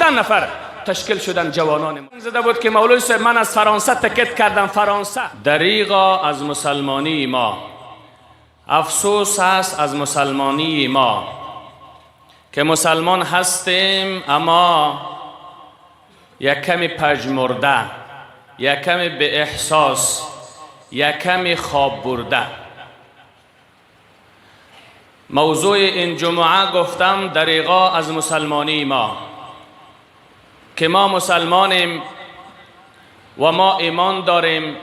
17 نفر تشکیل شدن جوانان ما. زده بود که مولوی صاحب من از فرانسه تکت کردم، فرانسه. دریغا از مسلمانی ما، افسوس است از مسلمانی ما که مسلمان هستیم اما یک کمی پژمرده، یک کمی به احساس، یک کمی خواب برده. موضوع این جمعه گفتم دریغا از مسلمانی ما، که ما مسلمانیم و ما ایمان داریم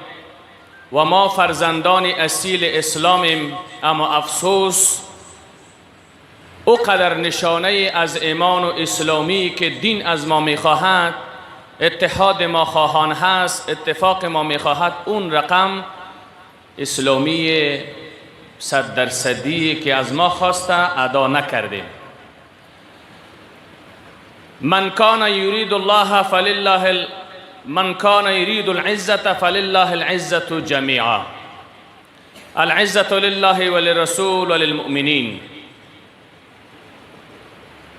و ما فرزندان اصیل اسلامیم، اما افسوس او قدر نشانه از ایمان و اسلامی که دین از ما میخواهد، اتحاد ما خواهان هست، اتفاق ما میخواهد، اون رقم اسلامی 100% که از ما خواسته ادا نکردیم. من کان یرید الله فلله من کان یرید العزة فلله العزة جمیعا، العزة لله وللرسول وللمؤمنین.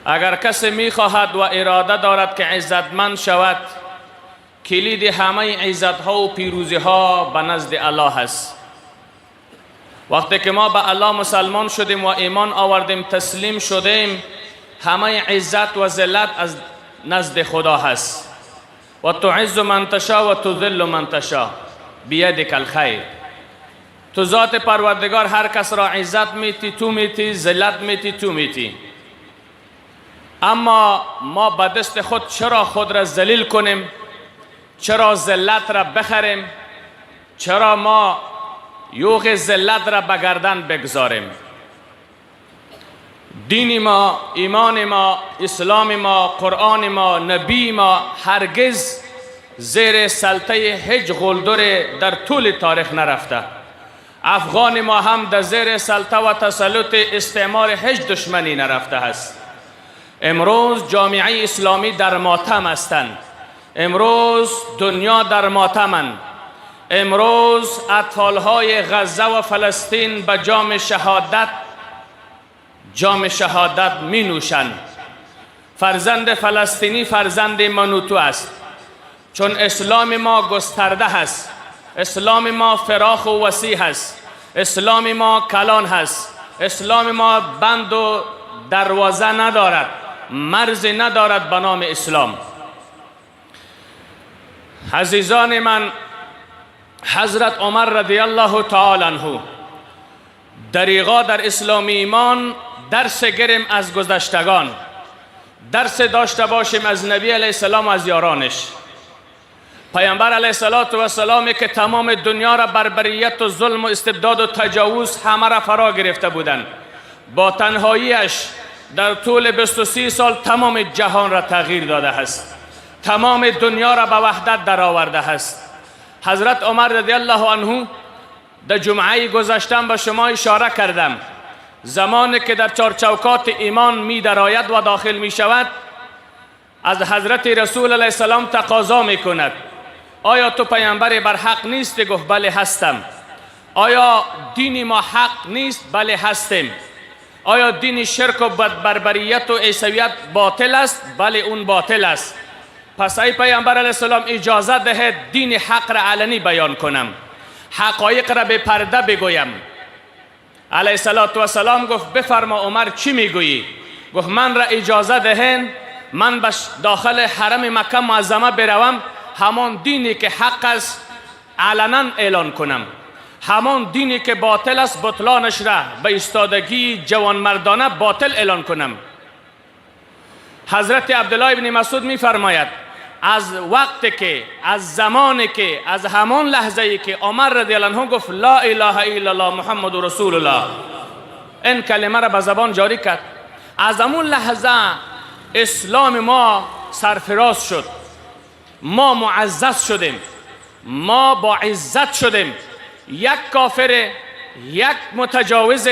اگر کسی میخواهد و اراده دارد که عزتمند شود، کلید همه عزتها و پیروزیها به نزد الله است. وقتی که ما به الله مسلمان شدیم و ایمان آوردیم، تسلیم شدیم، همه عزت و ذلت از نزد خدا هست. و تعز من تشا و تذل من تشا بیدک الخیر. تو ذات پروردگار هر کس را عزت میتی تو میتی، ذلت میتی تو میتی. اما ما به دست خود چرا خود را ذلیل کنیم؟ چرا ذلت را بخریم؟ چرا ما یوغ ذلت را به گردن بگذاریم؟ دین ما، ایمان ما، اسلام ما، قرآن ما، نبی ما هرگز زیر سلطه هیچ غلدر در طول تاریخ نرفته. افغان ما هم در زیر سلطه و تسلط استعمار هیچ دشمنی نرفته است. امروز جامعه اسلامی در ماتم هستند. امروز دنیا در ماتمند. امروز اطفالهای غزه و فلسطین به جام شهادت می نوشند. فرزند فلسطینی فرزند من و تو است. چون اسلام ما گسترده هست، اسلام ما فراخ و وسیع هست، اسلام ما کلان هست، اسلام ما بند و دروازه ندارد، مرز ندارد به نام اسلام. عزیزان من، حضرت عمر رضی الله تعالی عنه، دریغا در اسلام ایمان درس گریم از گذشتگان، درس داشته باشیم از نبی علیه السلام و از یارانش. پیامبر علیه السلام که تمام دنیا را بربریت و ظلم و استبداد و تجاوز همه را فرا گرفته بودند، با تنهاییش در طول 23 سال تمام جهان را تغییر داده است، تمام دنیا را به وحدت درآورده است. حضرت عمر رضی الله عنه، در جمعه گذشتم به شما اشاره کردم، زمانی که در چارچوکات ایمان می درآید و داخل می شود، از حضرت رسول علیه السلام تقاضا می کند: آیا تو پیامبر بر حق نیستی؟ گفت بله هستم. آیا دین ما حق نیست؟ بله هستیم. آیا دین شرک و بربریت و عیسویت باطل است؟ بله اون باطل است. پس ای پیامبر علیه السلام، اجازه دهید دین حق را علنی بیان کنم، حقایق را به پرده بگویم. علیه السلام گفت بفرما عمر، چی میگویی؟ گفت من را اجازه دهین من به داخل حرم مکه معظمه بروم، همان دینی که حق است علنا اعلان کنم، همان دینی که باطل است بطلانش را به ایستادگی جوانمردانه باطل اعلان کنم. حضرت عبدالله ابن مسعود میفرماید از وقت که، از زمانی که، از همان لحظه ای که عمر رضی الله عنه گفت لا اله الا الله محمد رسول الله، این کلمه را به زبان جاری کرد، از همون لحظه اسلام ما سرفراز شد، ما معزز شدیم، ما با عزت شدیم. یک کافر، یک متجاوز،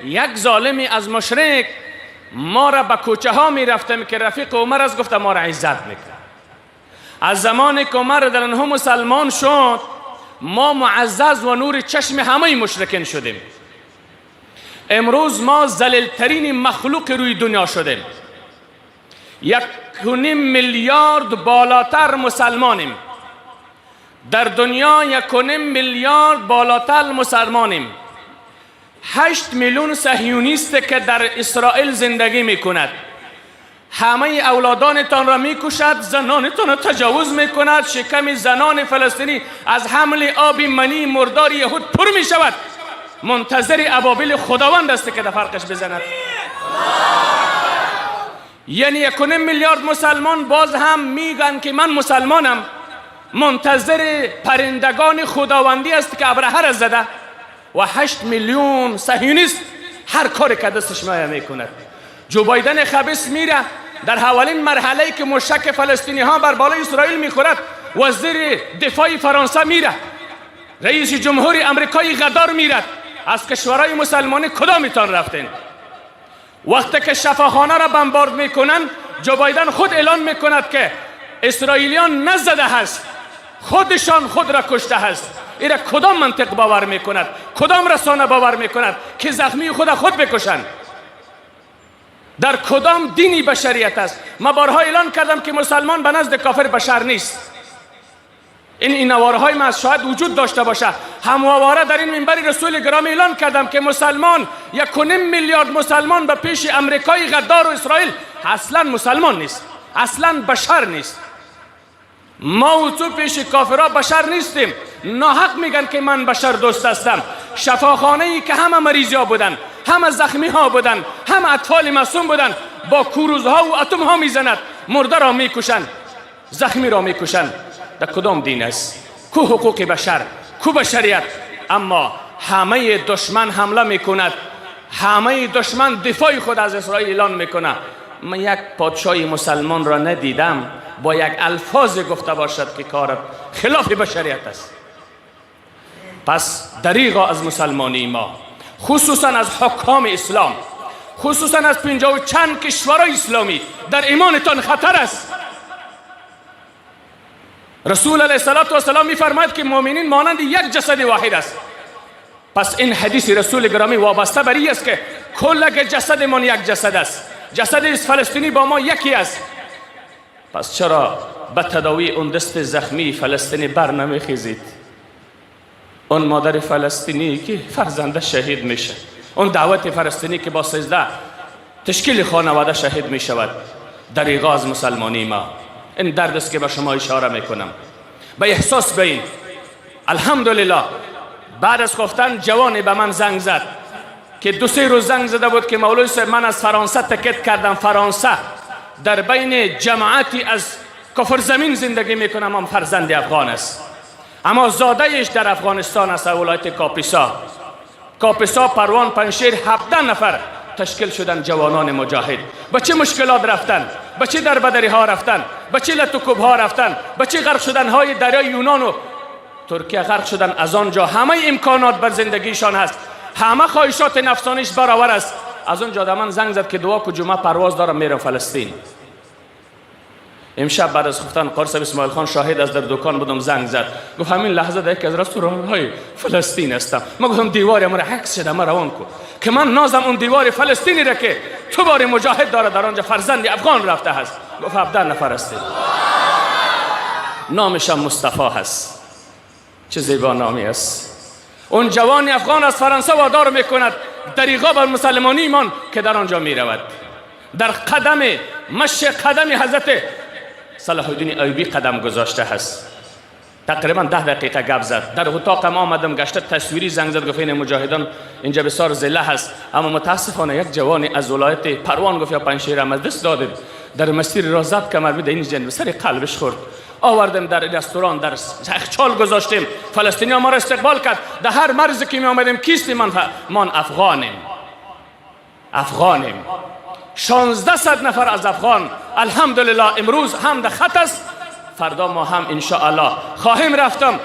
یک ظالمی از مشرک ما را به کوچه ها می رفتیم که رفیق عمر از گفته ما را عزت میکرد. از زمان که عمر رضی الله عنه مسلمان شد، ما معزز و نور چشم همه مشرکین شدیم. امروز ما ذلیل ترین مخلوق روی دنیا شدیم. یک 1.5 میلیارد بالاتر مسلمانیم. در دنیا 1.5 میلیارد بالاتر مسلمانیم. 8 میلیون صهیونیست که در اسرائیل زندگی میکند، همه اولادانتان را میکشد، زنانتان را تجاوز میکند، شکم زنان فلسطینی از حمل آب منی مردار یهود پر میشود. منتظر ابابیل خداوند است که در فرقش بزند. یعنی 1.5 میلیارد مسلمان باز هم میگن که من مسلمانم، منتظر پرندگان خداوندی است که ابرهه را زده. و 8 میلیون صهیونیست هر کاری که دستش میآید میکند. جو بایدن خبیث میره در اولین مرحله که موشک فلسطینی ها بر بالای اسرائیل میخورد، وزیر دفاع فرانسه میره، رئیس جمهور امریکای غدار میره. از کشورهای مسلمانی کدامتان رفتین؟ وقتی که شفاخانه را بمبارد میکنن، جو بایدن خود اعلان میکند که اسرائیلیان نزده هست، خودشان خود را کشته هست. ایره کدام منطق باور میکند؟ کدام رسانه باور میکند که زخمی خود خود بکشند؟ در کدام دینی بشریت است؟ ما بارها اعلان کردم که مسلمان به نزد کافر بشر نیست. این نوارهای ما شاید وجود داشته باشه. همواره در این منبر رسول گرامی اعلان کردم که مسلمان 1.5 میلیارد مسلمان به پیش امریکای غدار و اسرائیل اصلا مسلمان نیست، اصلا بشر نیست. ما و تو پیش کافرها بشر نیستیم. ناحق میگن که من بشر دوست هستم. شفاخانه ای که همه مریضی ها بودن، همه زخمی ها بودن، همه اطفال معصوم بودن، با کروزها و اتم ها میزند، مرده را میکشند، زخمی را میکشند. در کدام دین است؟ کو حقوق بشر، کو بشریت؟ اما همه دشمن حمله میکند، همه دشمن دفاع خود از اسرائیل اعلان میکنه. من یک پادشاه مسلمان را ندیدم با یک الفاظ گفته باشد که کارت خلاف بشریت است. پس دریغا از مسلمانی ما، خصوصا از حکام اسلام، خصوصا از 50 و چند کشورهای اسلامی، در ایمانتان خطر است. رسول علیه الصلاة والسلام میفرماید که مؤمنین مانند یک جسد واحد است. پس این حدیث رسول گرامی وابسته بر این است که کل جسدمان یک جسد است، جسد فلسطینی با ما یکی است. پس چرا به تداوی اون دست زخمی فلسطینی بر نمیخیزید؟ اون مادر فلسطینی که فرزنده شهید میشه، اون دعوت فلسطینی که با 13 تشکیل خانواده شهید میشود. دریغا از مسلمانی ما. این درد است که به شما اشاره میکنم، به احساس به این. الحمدلله بعد از خفتن جوانی به من زنگ زد که 2-3 روز زنگ زده بود که مولوی صاحب من از فرانسه تکت کردم، فرانسه در بین جماعتی از کفر زمین زندگی میکنم، هم فرزند افغان است، اما زادهش در افغانستان است، ولایت کاپیسا، کاپیسا، پروان، پنشیر. 17 نفر تشکیل شدن جوانان مجاهد. به چه مشکلات رفتن، به چه دربدری ها رفتن، به چه لطوکوب ها رفتن، به چه غرق شدن های دریای یونان و ترکیه غرق شدن. از آنجا همه امکانات بر زندگیشان هست، همه خواهشات نفسانیش برابر است. از اونجا در من زنگ زد که دعا کو، جمعه پرواز دارم میرم فلسطین. امشب بعد از خفتن قاری صاحب اسماعیل خان شاهد از در دکان بودم، زنگ زد گفت همین لحظه در یکی از رستوران های فلسطین هستم. ما گفتم دیوار مرا عکس شده، ما روان کو که من نازم اون دیوار فلسطینی را که تو بار مجاهد داره در آنجا فرزند افغان رفته هست. گفت 17 نفر هستیم، نامش هم مصطفی هست. چه زیبا نامی است. اون جوان افغان از فرانسه وادار میکند دریغا بر مسلمانی ایمان که در آنجا میرود، در قدم مش قدم حضرت صلاح الدین ایوبی قدم گذاشته هست. تقریبا 10 دقیقه گپ زد. در اتاقم آمدم گشته تصویری زنگ زد گفت این مجاهدان اینجا بسیار ذله هست، اما متاسفانه یک جوانی از ولایت پروان گفت یا پنجشیر هم از دست دادیم، در مسیر را زد کمر بده این جنب سر قلبش خورد، آوردم در رستوران در یخچال گذاشتیم. فلسطینی ما را استقبال کرد. در هر مرزی که می آمدیم کیستیم؟ من افغانیم، افغانیم. 1600 نفر از افغان الحمدلله امروز هم در خط است، فردا ما هم انشاءالله خواهیم رفتم.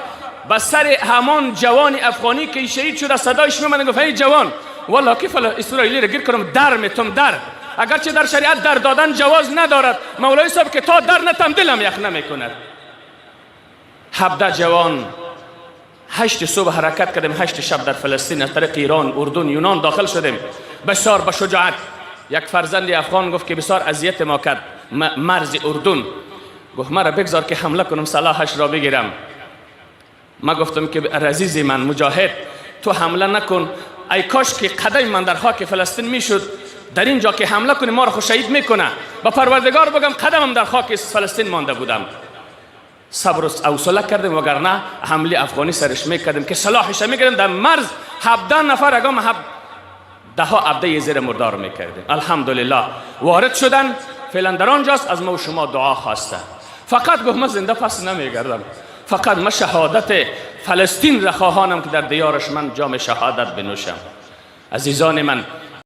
به سر همان جوان افغانی که شهید شده صدایش می‌آمد گفت ای جوان والله که اسرائیلی را گیر کنم در میتم در، اگرچه در شریعت در دادن جواز ندارد، مولوی صاحب که تا در نتم دلم یخ نمیکند. 17 جوان 8 صبح حرکت کردیم، 8 شب در فلسطین از طریق ایران، اردن، یونان داخل شدیم. بسیار با شجاعت. یک فرزند افغان گفت که بسیار اذیت ما کرد. مرز اردن. گفت مرا بگذار که حمله کنم، سلاحش را بگیرم. ما گفتم که عزیز من مجاهد، تو حمله نکن، ای کاش که قدم من در خاک فلسطین میشد، در اینجا که حمله کنی ما رو خو شهید میکنه، با پروردگار بگم قدمم در خاک فلسطین مانده بودم. صبر و حوصله کردیم، وگرنه حمله افغانی سرش میکردیم که سلاحش میکردیم در مرز 17 نفر اگام ده ها عبده زیر مردار میکردیم. الحمدلله وارد شدن، فعلا در آنجاست، از ما و شما دعا خواسته. فقط گفت من زنده پس نمیگردم، فقط من شهادت فلسطین را خواهانم که در دیارش من جام شهادت بنوشم. عزیزان من،